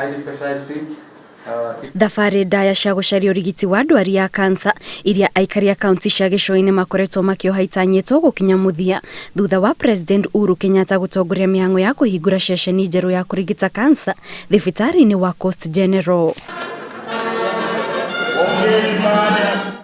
Highly specialized team. Thabarĩ ndaya cia gũcaria ũrigiti wa ndwari ya kansa iria aikari a kaunti cia gĩcũa-inĩ makoretwo makĩoha itanyĩtwo gũkinya mũthia thutha wa President Uhuru Kenyatta gũtongoria mĩhang'o ya kũhingũra ceceni njerũ ya kũrigita kansa thibitarĩ-inĩ wa Coast General.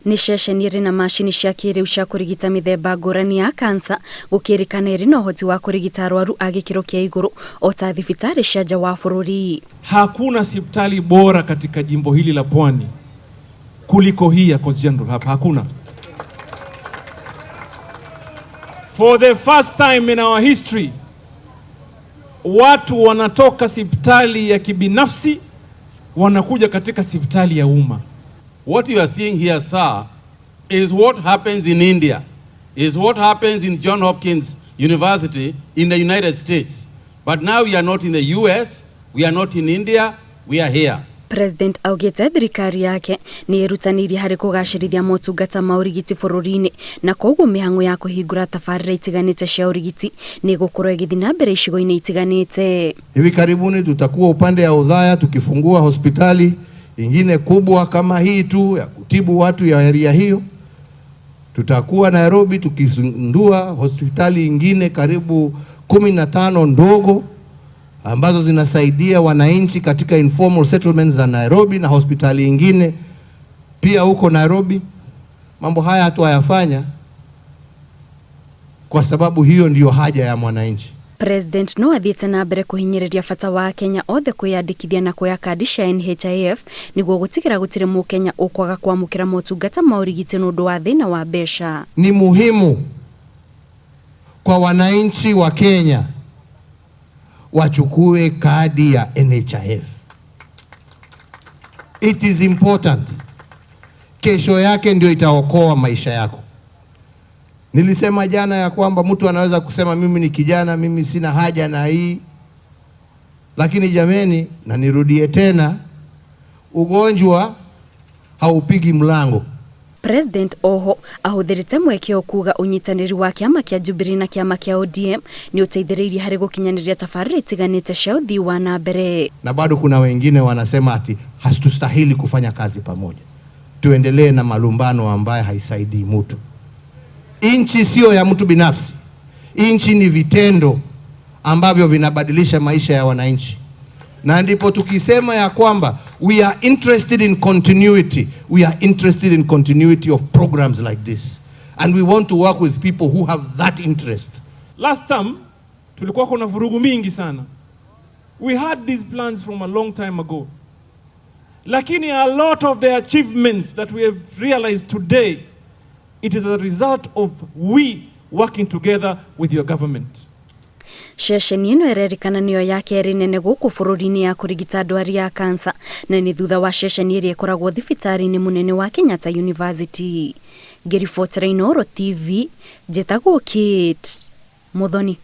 Nĩ ceceni ĩrĩ na macini cia kĩrĩu cia kũrigita mĩthemba ngũrani ya kansa, gũkĩrĩkana ĩrĩ na ũhoti wa kũrigita arwaru a gĩkĩro kĩa igũrũ o ta thibitarĩ cia nja wa bũrũri. Hakuna hospitali bora katika jimbo hili la Pwani kuliko hii ya Coast General hapa, hakuna. For the first time in our history, watu wanatoka hospitali ya kibinafsi wanakuja katika hospitali ya umma. What you are seeing here, sir, is what happens in India, is what happens in John Hopkins University in the United States. But now we are not in the US, we are not in India, we are here. President augĩte thirikari yake nĩ ĩrutanĩirie harĩ kũgacĩrithia motungata ma ũrigiti bũrũri-inĩ, na koguo mĩhang'o ya kũhingũra tabarĩra itiganĩte cia ũrigiti nĩ ĩgũkorwo ĩgĩthiĩ na mbere icigo-inĩ itiganĩte. Hivi karibuni tutakuwa upande ya Othaya tukifungua hospitali ingine kubwa kama hii tu ya kutibu watu ya area hiyo. Tutakuwa Nairobi tukizindua hospitali ingine karibu 15 ndogo ambazo zinasaidia wananchi katika informal settlements za Nairobi na hospitali ingine pia huko Nairobi. Mambo haya hatuayafanya kwa sababu hiyo ndiyo haja ya mwananchi. President no athiĩte na mbere kũhinyĩrĩria bata wa Kenya othe kwĩyandĩkithia na kuoya kandi cia NHIF nĩguo gũtigĩra gũtirĩ mũkenya ũkwaga kwamũkĩra motungata ma ũrigiti nĩ ũndũ wa thĩna wa mbeca. Ni muhimu kwa wananchi wa Kenya wachukue kadi ya NHIF. It is important. Kesho yake ndio itaokoa maisha yako. Nilisema jana ya kwamba mtu anaweza kusema mimi ni kijana, mimi sina haja na hii, lakini jameni, na nirudie tena, ugonjwa haupigi mlango. President oho ahũthĩrĩte mweke ũyũ kuga ũnyitanĩri wa kĩama kĩa Jubilee na kĩama kĩa ODM nĩ ũteithĩrĩirie harĩ gũkinyanĩria tabarĩra itiganĩte cia ũthii wa na mbere. Na bado kuna wengine wanasema ati hatustahili kufanya kazi pamoja, tuendelee na malumbano ambayo haisaidii mtu. Nchi sio ya mtu binafsi. Nchi ni vitendo ambavyo vinabadilisha maisha ya wananchi, na ndipo tukisema ya kwamba we are interested in continuity, we are interested in continuity of programs like this and we want to work with people who have that interest. Last term tulikuwa kuna vurugu mingi sana. We had these plans from a long time ago. Lakini a lot of the achievements that we have realized today, it is a result of we working together with your government. Ceceni ĩno ĩrerĩkana nĩyo ya kerĩ nene gũkũ bũrũri-inĩ ya kũrigita ndwari ya kansa, na nĩ thutha wa ceceni ĩrĩa ĩkoragwo thibitarĩ-inĩ mũnene wa Kenyatta University. Ngĩribotera Inooro TV, njĩtagwo Kate Muthoni.